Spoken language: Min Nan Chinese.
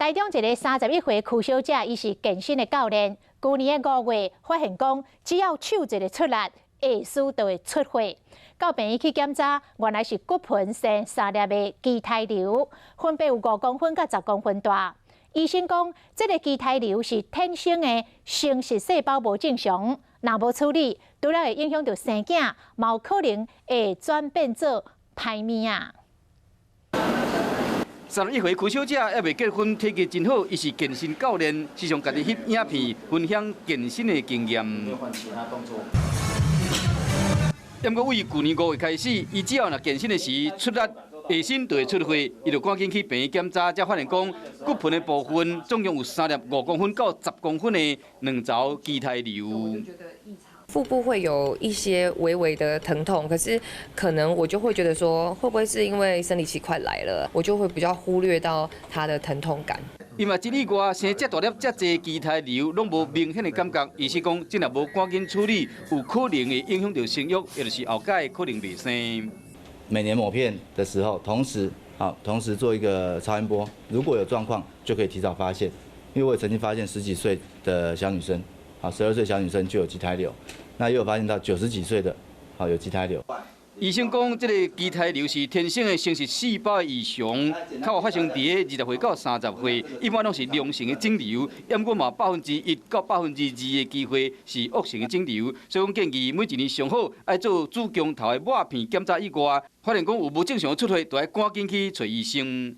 台中一个31歲柯小姐，伊是健身的教練。舊年的5月發現講，只要手一个出力，下須就會出血。到病院去檢查，原來是骨盆生三粒的畸胎瘤，分別有5公分佮10公分大。醫生講，這个畸胎瘤是天生的生殖細胞無正常，若無處理，除了會影響著生囝，嘛有可能會轉變做歹物仔。31歲柯小姐猶未結婚，體格真好，伊是健身教練，時常家己翕影片分享健身的經驗。毋過對舊年5月開始，伊只要若健身的時出力，下身就會出血，伊就趕緊去病院檢查，才發現講骨盆的部分總共有三粒5公分到10公分的卵巢畸胎瘤。腹部會有一些微微的疼痛，可是可能我就會覺得說，會不會是因為生理期快來了，我就會比較忽略到它的疼痛感。伊嘛真意外，生這大粒、這濟畸胎瘤，攏無明顯的感覺。醫生講，這若無趕緊處理，有可能會影響著生育，也就是後擺可能袂生。每年抹片的時候，同時做一個超音波，如果有狀況，就可以提早發現。因為我也曾經發現十幾歲的小女生，12歲小女生就有畸胎瘤，那也有發現到90幾歲的，有畸胎瘤。醫生講，這个畸胎瘤是天生的生殖細胞異常，較會發生佇20歲到30歲，一般攏是良性的腫瘤，毋過嘛1%到2%的機會是惡性的腫瘤，所以講建議每一年上好愛做子宮頭的抹片檢查以外，發現講有無正常的出血，就愛趕緊去揣醫生。